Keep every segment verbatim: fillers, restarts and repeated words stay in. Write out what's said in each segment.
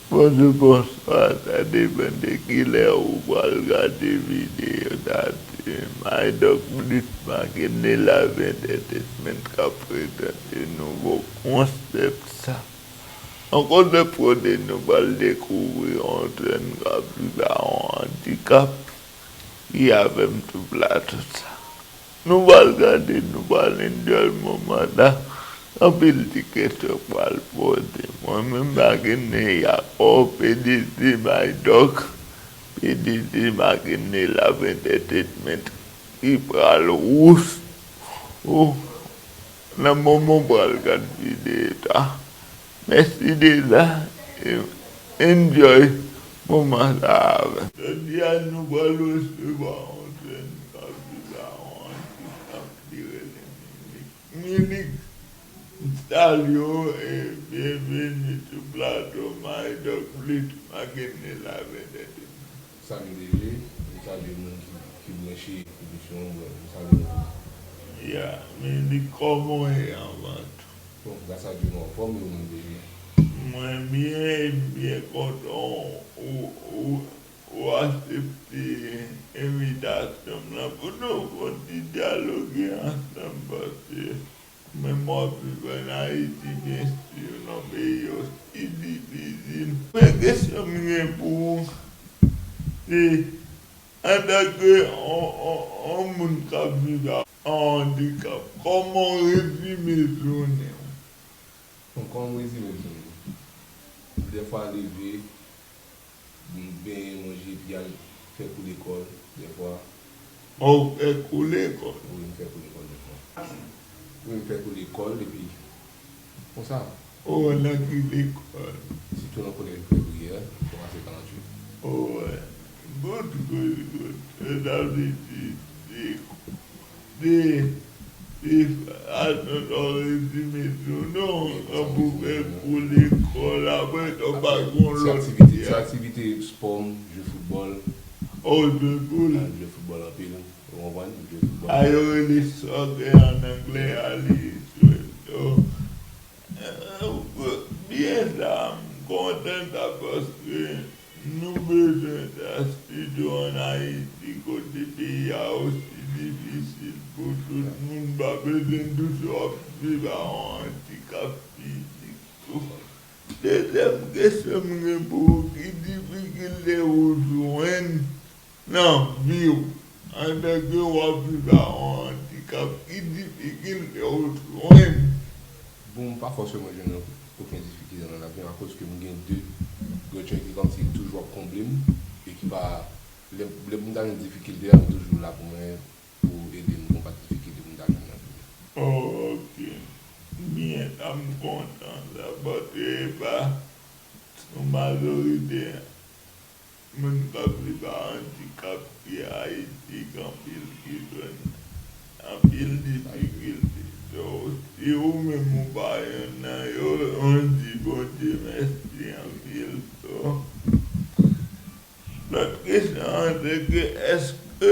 Bonjou, bonswa, sa depann de kilè ou pral gade videyo sa. Se Maïdoc Blit Makenelave Entertainment k ap prezante nouvo konsèp sa. Yon konsèp kote nou pral dekouvri yon jèn k ap viv ak yon andikap ki avè m sou plato sa. Nou pral gade, nou pral enjoy moman sa. Anpil ti kesyon k pral poze. Mwen menm, Makenelave, P D G Maïdoc, P D G Makenelave Entertainment, ki pral wous ou nan moman w pral gad videyo sa. Mèsi deja, e enjoy moman sa avè m. Jodi a, nou pral resevwa yon jèn k ap viv ak yon andikap, li rele Milik. Milik, m salye w e byenveni sou plato Maïdoc Blit Makenelave Entertainment. Salye D J, m salye moun ki, ki branche emisyon an, m salye nou tout. Ya, Milik, kòman w ye anvan tou? Bon, gras a Dye, mwen anfòm, e ou menm, D J? Mwen byen, m byen kontan ou, ou, ou aksepte envitasyon m lan pou nou fè yon ti dyaloge ansanm, paske mwen menm, m ap viv ann Ayiti, byen si, nan peyi osi difisil. Men kesyon m gen pou ou, se, antanke yon, yon, yon moun k ap viv ak yon andikap, kòman w rezime jounen w? Bon, kòman m rezime jounen m? Dèfwa leve, m benyen, manje, epi al fè kou lekòl, dèfwa. O, w fè kou lekòl? Wi, m fè kou lekòl dèfwa. Wi, m fè kou lekòl, epi konsa. O, nan ki lekòl? Sitou nan kolèj Frè Priyè, Fondasyon karanntuit. O, good, good, good. E, sa vle di, di, di, di, atò, rezime tou, non, kanpe w fè kou lekòl, apre sa w pa gen yon lòt. Ti aktivite, ti aktivite spò m, jwe foutbòl. O, jwe boul. A, m jwe foutbòl anpil. Ou konprann? M jwe foutbòl. A, yo rele soccer an anglè a, li jwe. Yo, eh, byen sa, m kontan sa paske nou bezwen sa, sitou ann Ayiti, kote peyi a osi difisil pou tout moun. Pa bezwen di w se w ap viv ak yon andikap fizik tou. Dezyèm kesyon m gen pou ou, ki difikilte ou jwenn nan vi w antanke w ap viv ak yon andikap? Ki difikilte ou jwenn? Bon, m pa fòseman jwenn okenn difikilte nan lavi m, akoz ke m gen de grandsè ki kòmsi toujou ap konble m, e ki pa, lè, lè pou m ta jwenn difikilte a, yo toujou la pou mwen, pou ede m konbat difikilte pou m ta jwenn nan vi a. Oh, ok. Byen, sa m kontan sa, paske e pa yon majorite moun k ap viv ak andikap ki Ayiti, gen anpil ki jwenn anpil difikilte. So, si ou menm ou pa yonn nan yo, nou di Bondye mèsi anpil. So, lòt kesyon an se ke, èske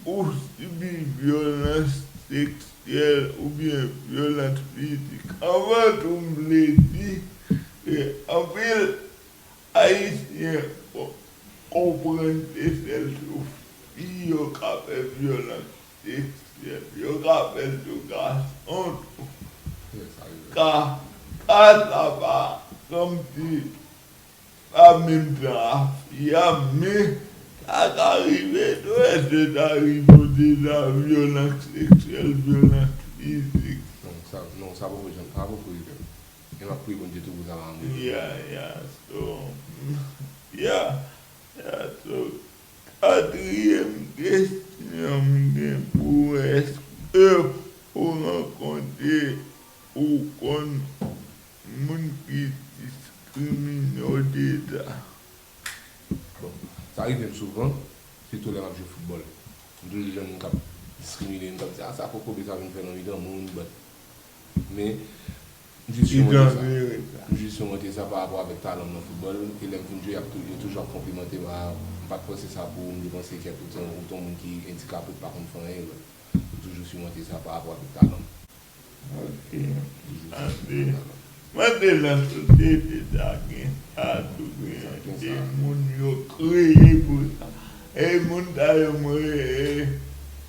ou sibi vyolans seksyèl oubyen vyolans fizik? Anvan tou, m vle di ke anpil Ayisyen ko-, konprann se sèl sou fi yo ka fè vyolans seksyèl, yo ka fè l sou gason tou. Ka, ka sa pa kòmsi pa menm jan a fi a, men sa ka rive tou, èske sa rive w deja, vyolans seksyèl, vyolans fizik? Non, sa, non, sa poko janm, sa poko rive m. E m ap priye Bondye tou pou sa pa janm rive m. Yeah, yeah, so, yeah, yeah, so, katriyèm kesyon m gen pou ou, èske ou rankontre, ou konn moun ki diskrimine w deja? Bon, sa rive m souvan, sitou lè m ap jwe foutbòl. M toujou jwenn moun k ap diskrimine m, k ap di, "A, sa kokobe sa vin fè nan mitan moun," but, men, m jis simonte sa. M jis simonte sa pa rapò avèk talan m nan foutbòl, e lè m fin jwe, y ap tou-, yo toujou ap konplimante m, "A, m pa t panse sa pou ou, m te panse ke ou te, ou te yon moun ki andikape, ou pa konn fè anyen," but, m toujou simonte sa pa rapò avèk talan m. Ok. Mande, mande nan sosyete sa gen sa tou, kreye pou sa. E moun sa yo, mwen, e,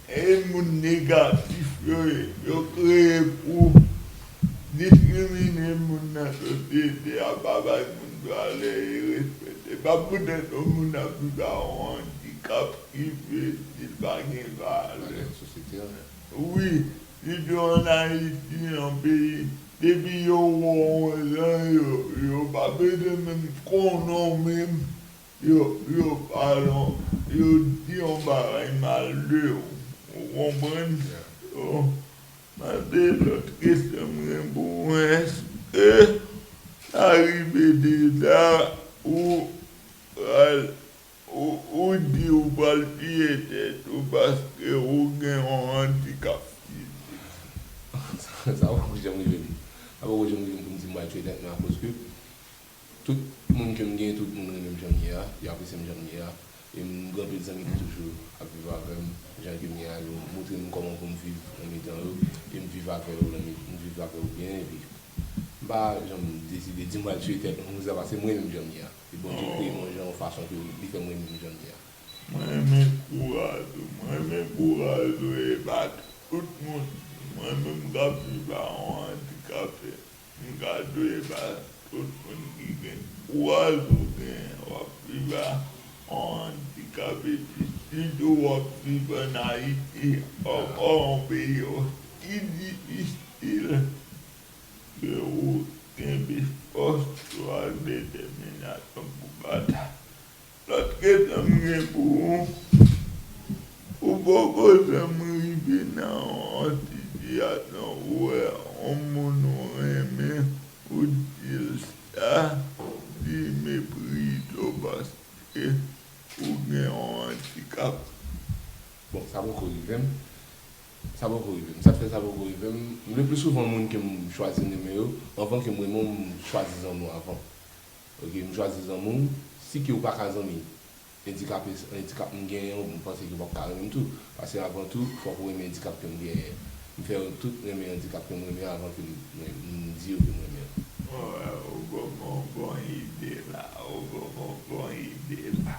e moun negatif yo ye. Yo kreye pou diskrimine moun nan sosyete a, pa bay moun valè e respè. Se pa poutèt yon moun ap viv ak yon andikap ki vle di l pa gen valè. Wi, sitou ann Ayiti, yon peyi, depi yo wè w yon jan, yo, yo pa bezwen menm konnen w menm. Yo, yo pale, yo di yon bagay mal de w. Ou konprann? So, mande lòt kesyon m gen pou ou, èske sa rive deja ou pral, ou, ou di ou pral tiye tèt ou paske ou gen yon andikap fizik? Sa, sa poko janm rive m. Sa poko janm rive m pou m di m pral tiye tèt mwen akoz ke tout moun ke m gen, tout moun renmen m jan m ye a, yo apresye m jan m ye a. E m gen anpil zanmi ki toujou ap viv avè m jan ke m ye a, yo montre m kòman pou m viv nan mitan yo, e m viv avè yo, nan mi- m viv avè yo byen, epi m pa janm deside di m pral tiye tèt mwen pou sa, paske m renmen m jan m ye a. E Bondye kreye m yon jan, yon fason ke li fè m renmen m jan m ye a. Mwen renmen kouraj ou, mwen renmen kouraj ou, e pa tout moun. Mwen menm k ap viv ak yon andikape, m ka di w e pa tout moun ki gen kouraj ou genyen, w ap viv ak yon andikap epi sitou w ap viv ann Ayiti, ankò yon peyi osi difisil, ke ou kenbe fòs ou ak detèminasyon pou batay. Lòt kesyon m gen pou ou, ou poko janm rive nan yon sitiyasyon ou wè yon moun ou renmen, ou di l sa, li meprize w paske ou gen yon andikap? Bon, sa poko rive m. Sa poko rive m. Sa fè sa poko rive m. Le pli souvan, moun ke m chwazi renmen yo, anvan ke m renmen w, m chwazi zanmi w avan. Oke, m chwazi zanmi w. Si ke w pa ka zanmi andikape, andikap m genyen an, m panse ke w p ap ka renmen m tou. Paske avan tou, fòk ou renmen andikap ke m genyen an. M fè yo tout renmen andikap ke m renmen an avan ke m, m, m di yo ke m renmen yo. Ou ban m yon bon ide la, ou ban m yon bon ide la.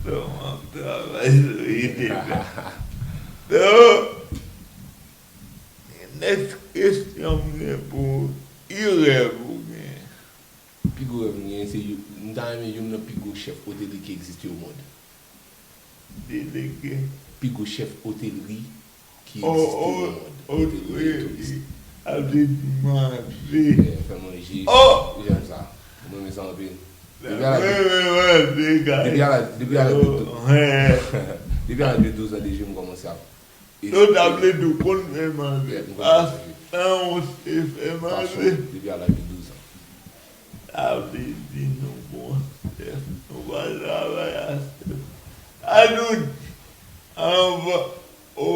Donk, m ap travay sou ide la. Donk, nèks kesyon m gen pou ou, ki rèv ou genyen? Pi gwo rèv m genyen, se yo- m ta renmen youn nan pi gwo chèf otelri ki egziste o mond. Delege? Pi gwo chèf otelri ki egziste o mond. Otelri e touris. Sa vle di manje. Fè manje. Ou renmen sa? Mwen renmen sa anpil. Depi a laj de, depi a laj, depi a laj de, depi a laj de douz an deja, m kòmanse ap. Donk, sa vle di ou konn fè manje. Pasan w se fè manje. Depi a laj de douz an. Sa vle di nou gon chèf, nou pral travay a chèf. Sa nou di, anvan, o,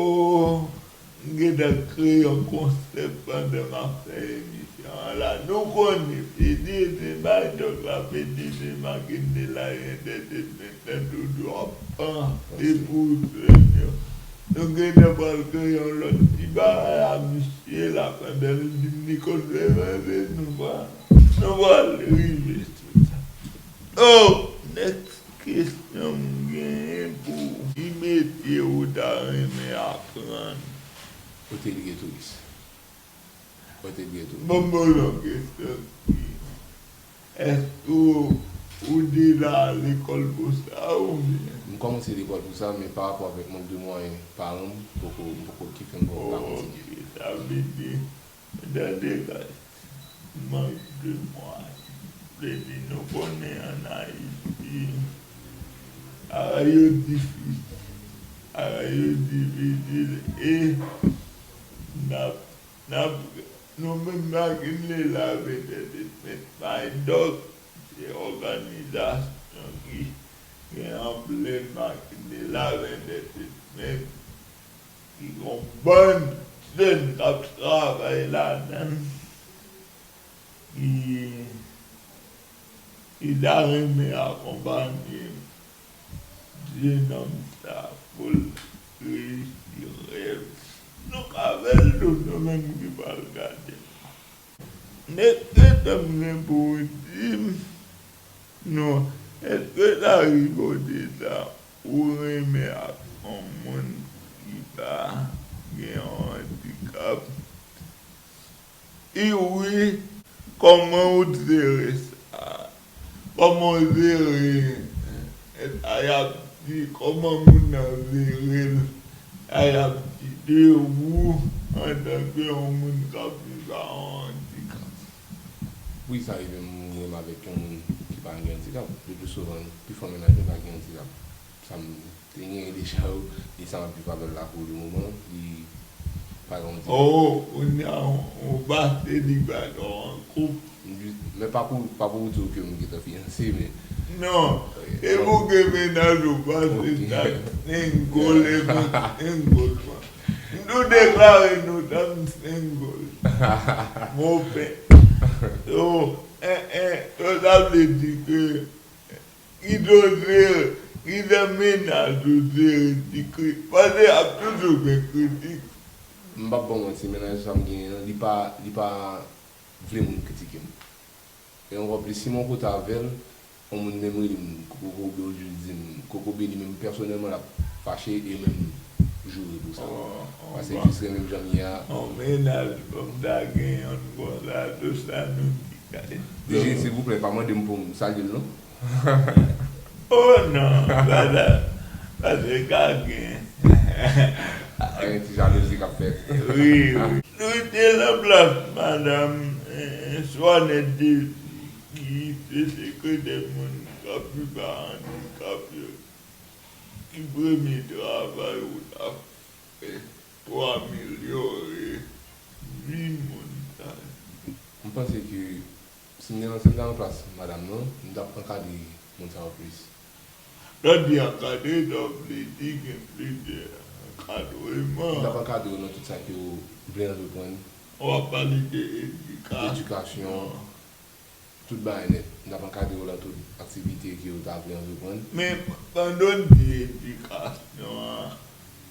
m gentan kreye yon konsèp pandan m ap fè emisyon an la. Nou konnen, P D G Maydog la, P D G Makindela Entertainment, nan tout dwa panse pou jèn yo. Nou gentan pral kreye yon lòt ti bagay a misye la, pandan l di m li konn fè manje, nou pral, nou pral rive sou sa. Oh, nèks kesyon m genyen pou ou, ki metye ou ta renmen aprann? Otelye touris. Otelye touris. Bon, bon, yon kesyon. Èske ou, ou deja al lekòl pou sa oubyen? M kòmanse lekòl pou sa, men pa rapò avèk mank de mwayen paran m, poko, m poko ki fè m pa kontinye. Ok, sa vle di, tande, guys, mank de mwayen. Vle di nou konnen ann Ayiti, bagay yo difisil, bagay yo difisil, e n ap N ap, nou menm Makenlè Love Entertainment, Maydog, se òganizasyon ki gen anblèm Makenlè Love Entertainment, ki gon bann jèn k ap travay ladan l, ki, ki ta renmen akonpanye jenòm sa pou l reyisi rèv. Nou ka fè l tou, nou menm ki pral gade l. Nèg, se sa m gen pou w di m. Nou, Èske sa rive w deja ou renmen ak yon moun ki pa gen yon andikap? I wi, kòman ou jere sa? Kòman w jere, eh, sa y ap di, kòman moun nan jere l? Sa y ap di de ou antanke yon moun k ap viv ak yon andikap? Wi, sa rive m renmen avèk yon moun ki pa gen andikap. Le pli souvan, pifò mennaj mwen pa gen andikap. Sa m te genyen deja yo, e sa m ap viv avè l la pou le moman, li pa gen andikap. Oh, kounye a, ou pase li ba w an koup. Men pa pou, pa pou w di w ke m gentan fiyanse, men. Non, e pou ke mennaj ou pase sa, single, e pou single, man. Nou deklare nou tanm single. Mo pen. So, en, en, so sa vle di ke ki dozye, ki jan mennaj ou jere ti kri, paske ap toujou gen kritik. M p ap ba w manti, mennaj sa m genyen an, li pa, li pa vle moun kritike m. E ankò plis, si m yon kote avè l, yon moun menm rele m kokobe oubyen l di m kokobe, li menm pèsonèlman l ap fache e menm joure pou sa. Paske l jis renmen m jan m ye a. Yon mennaj, fò m ta gen yonn konsa, tou sa nou di kay. D J, silvouplè, pa mande m pou m salye l non. Oh non, brother, paske ka gen. Gen ti jalouzi k ap fèt. Wi, wi. Nou te nan plas madanm, eh, Swanette Désir, ki se sekretè moun k ap viv ak andikap yo, ki premye travay ou ta fè pou amelyore vi moun sa yo? M panse ke si m te nan, si m ta nan plas madanm nan, m t ap ankadre moun sa yo plis. Lè w di ankadre, sa w vle di gen plizyè ankadreman. M t ap ankadre yo nan tout sa ke yo vle antreprann. W ap pale de edikasyon. Edikasyon, tout bagay nèt. M t ap ankadre yo nan tout aktivite ke yo ta vle antreprann. Men, pandan w di edikasyon an,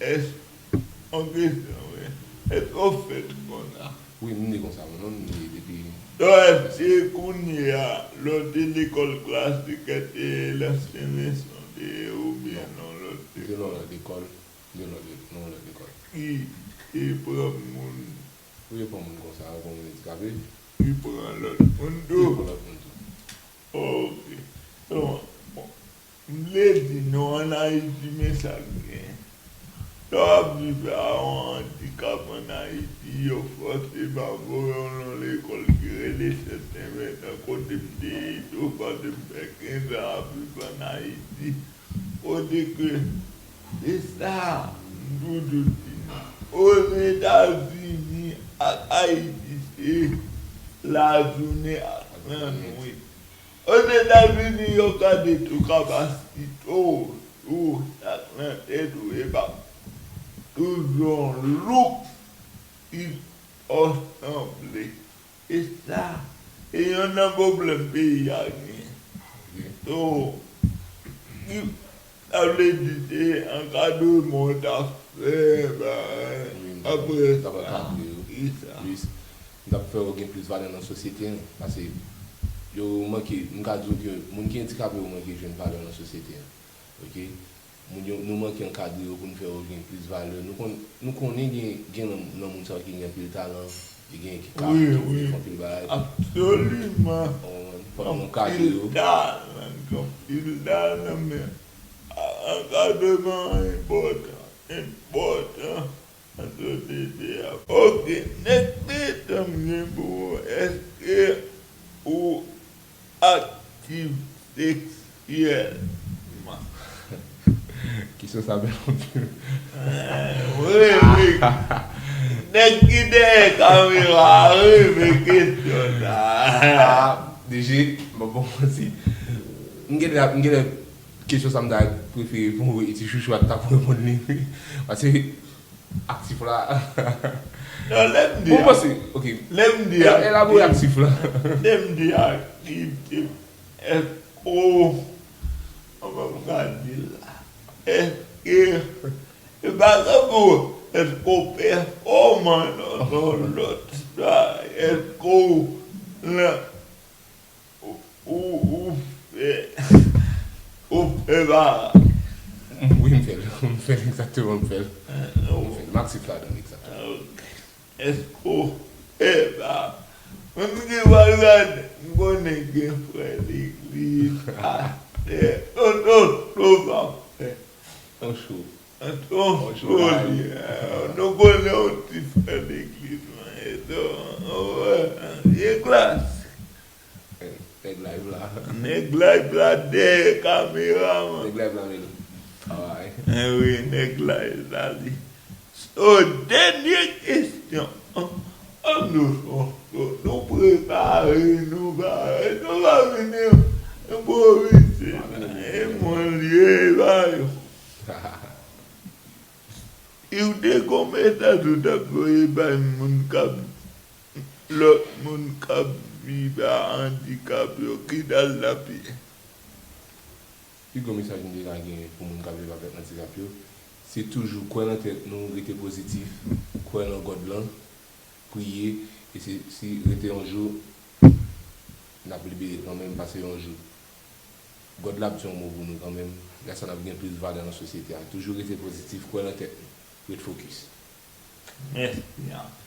èske, yon kesyon, wi, èske w fèt konsa? Wi, m ne konsa, mwen menm, m ne depi. Donk, èske kounye a, lè w te lekòl klasik, èske te lansye leson de oubyen non, lè w te. M te nan lòt lekòl, m te nan lòt, nan lòt lekòl. Ki te pran moun. Wi, yo pran moun konsa, yo pran moun andikape. Ki pran lòt moun tou. Yo pran lòt moun tou. Ok. Bon, bon. M vle di nou ann Ayiti, men sa k gen. Lè w ap viv ak yon andikap ann Ayiti, yo fòseman voye w nan lekòl ki rele Sent Envètan, kote m te ye tou, kote m fè kenz an ap viv ann Ayiti. Kote ke, se sa m toujou di nou. Ozetazini ak Ayiti, se lajounen ak lannwit. Ozetazini, yo gade tou kapasite w, tou sa k nan tèt ou, e pa toujou yon look ki w sanble. E sa, se yonn nan pwoblèm peyi a genyen. So, ki, sa vle di se ankadreman w ta fè, ba, apre sa, ki sa? M t ap fè yo gen plis valè nan sosyete an. Paske yo manke, m ka di w ke moun ki andikape yo manke jwenn valè nan sosyete an. Ok? Moun yo, nou manke ankadre yo pou n fè yo gen plis valè. Nou konn, nou konnen gen, gen nan, nan moun sa yo ki gen anpil talan, e gen ki ka, ki fè anpil bagay. Absoliman. Fòk nou ankadre yo. Anpil talan, anpil talan, men a-, ankadreman an enpòtan, enpòtan. Nan sosyete a. Ok, nèk petan m gen pou ou, èske ou aktif seksyèlman? Kesyon sa bèl anpil. Wi, wi. Nèg ki dèyè kamera a renmen kesyon sa. Ah, D J, m ap ba w manti. M genlè, m genlè kesyon sa m ta prefere pou Ti Chouchou a t ap reponn li. Paske aktif la. Non, lè m di. Bon, paske, ok. Lè m di aktif. Elabore aktif la. Lè m di aktif, se èske w, kòman m ka di l la? Èske, e pa tankou, èske w pèfòman nan yon lòt bagay? Èske w nan Ou, ou fè. Eba. Wi, m fè l. M fè l egzakteman, m fè l. M fè l. M aktif ladan l egzakteman. Ok. Èske w, eba, menm ki pa gade, m konnen gen frè legliz, pastè, tonton, tonton, frè. On chou. Tonton, li, nou konnen yon ti frè legliz, mwen, e tonton, e klasik. Nèg live la. Nèg live la dèyè kamera, man. Nèg live la, men. Alright. Anwi, nèg live la, li. So, dènye kesyon. An, nou, nou, nou prepare, nou pa, nou pa vin enpwovize. E mwen li ye, e pa yo. Ou te gon mesaj ou t ap voye bay moun k ap, lòt moun k ap viv a andikap yo, ki dal t ap ye? Pi gwo mesaj m te ka gen pou moun k ap viv avèk andikap yo, se toujou kwè nan tèt nou, rete pozitif, kwè nan God lan, priye, e se, si rete yon jou, n ap libere kanmenm, pase yon jou. God la ap di yon mo pou nou kanmenm, lè sa n ap gen plis valè nan sosyete a. Toujou rete pozitif, kwè nan tèt nou, ret fokis. Mèsi anpil.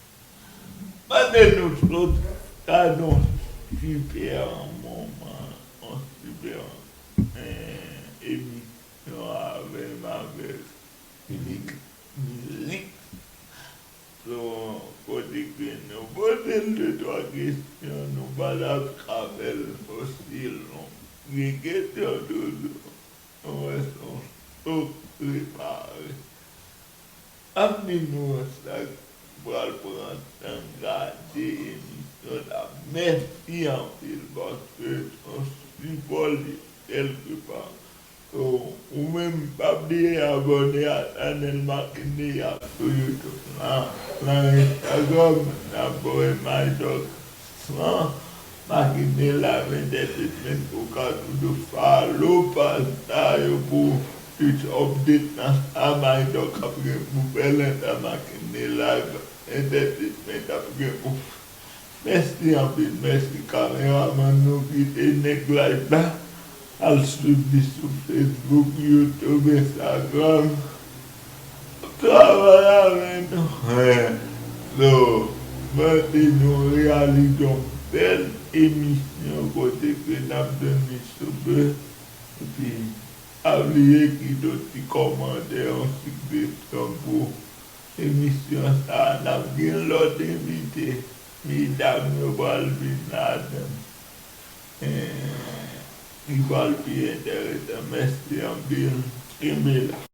Mande nou tout, gade yon sipè moman, yon sipè, eh, emisyon avè m avèk mizik. Mizik. So, kote ke nou poze l de twa kesyon, nou pa t ap ka fè l osi long. Gen kesyon toujou. Mwen wè se yon tok prepare. M ap di nou sa k pral pran tan gade emisyon sa. Mèsi anpil paske se yon sipò li kèlkepa. So, ou menm, pa bliye abòne a chanèl Mackenley a sou YouTube lan, nan Instagram, n ap voye My Talk San Mackenley Live Entertainment, ou ka toujou follow paj sa yo pou plis update nan sa My Talk ap gen pou fè, lè sa Mackenley Live Entertainment ap gen pou fè. Mèsi anpil, mèsi kameramann nou ki te nèg live la. Al swiv li sou Facebook, YouTube, Instagram. Travay avè nou. So, mwen te nou reyalize yon bèl emisyon kote ke n ap jwenn li sou be. Epi, pa bliye kite yon ti kòmantè, yon sijesyon pou emisyon sa a. N ap gen lòt envite. Medam yo pral vin ladan. Li pral pi enteresan. Mèsi anpil. Kenbe la.